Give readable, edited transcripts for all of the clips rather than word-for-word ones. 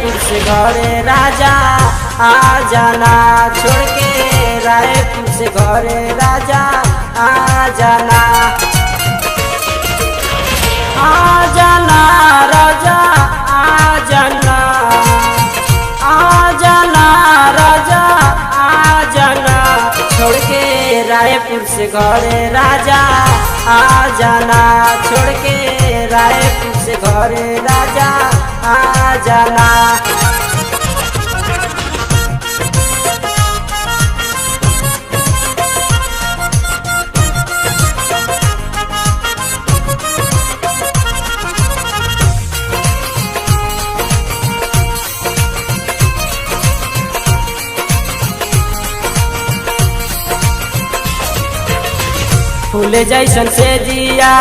रायपुर से घरे राजा आ जाना, छोड़ के रायपुर से घरे राजा आ जाना। आ जाना राजा आ जाना, आ जाना राजा आ जाना, छोड़ के रायपुर से घरे राजा आ जाना, छोड़ के रायपुर से घरे राजा आ जाना। फूले जैसन से जिया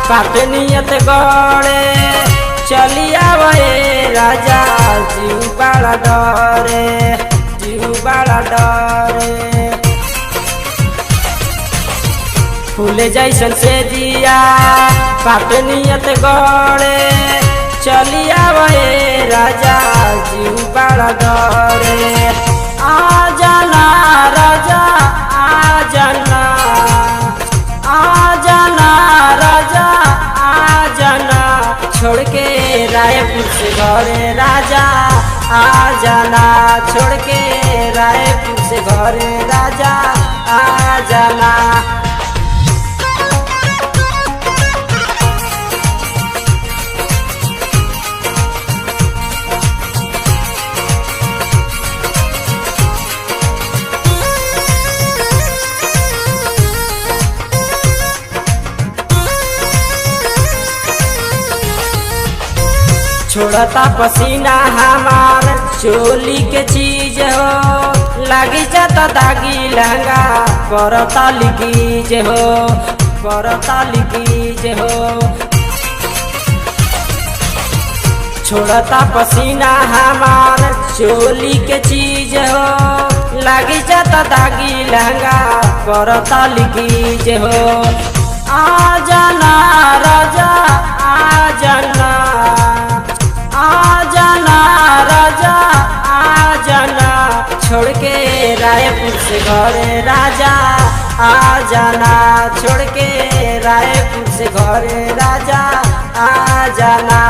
पाप नियत गड़े, चलिया वे राजा जीव बड़ा डरे, जीव बड़ा डरे। फूले जैसन से जिया पाप नियत गड़े, चलिया वे राजा जीव बड़ा डरे। आ जाना राजा आ जाना, आ जाना राजा आ जाना, छोड़ के रायपुर से घरे राजा आ जाना, छोड़ के रायपुर से घरे राजा आ जाना। छोड़ता पसीना हमार चोली के चीज हो, लागी जाता दागी लहंगा करता लिकीज हो, करता लिकीज हो। छोड़ता पसीना हमार चोली के चीज हो, लागी जाता दागी लहंगा करता लिकीज हो। आ जाना राजा आ जाना, आ जाना राजा आ जाना, छोड़ के रायपुर से घरे राजा आ जाना, छोड़ के रायपुर से घरे राजा आ जाना।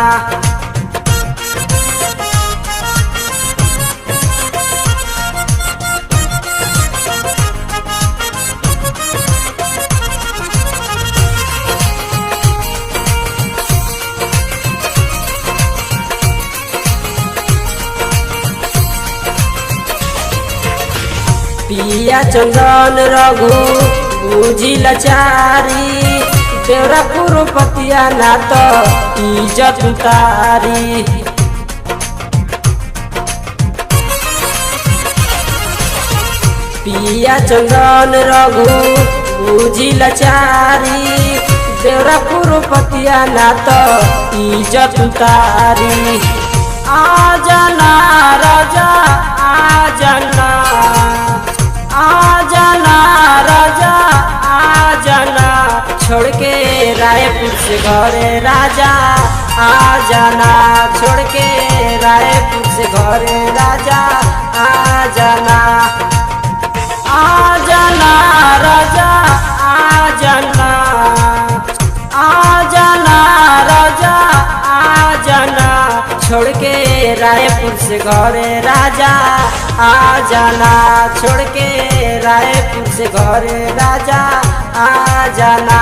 पिया चंदन रघु बुझी लचारी, देवरा कुरुपतिया ना तो इज्जत उतारी। पिया चंदन रघु बुझी लचारी, देवरा कुरुपतिया ना तो इज्जत उतारी। आ जाना राजा आ जाना, आ जाना राजा आ जाना, छोड़ के रायपुर से घरे राजा आ जाना, छोड़ के रायपुर से घरे राजा आ जाना। आ जाना राजा आ जाना, आ जाना राजा आ जाना, छोड़ के रायपुर से घरे राजा आ जाना, छोड़ के रायपुर से घरे राजा आ जाना।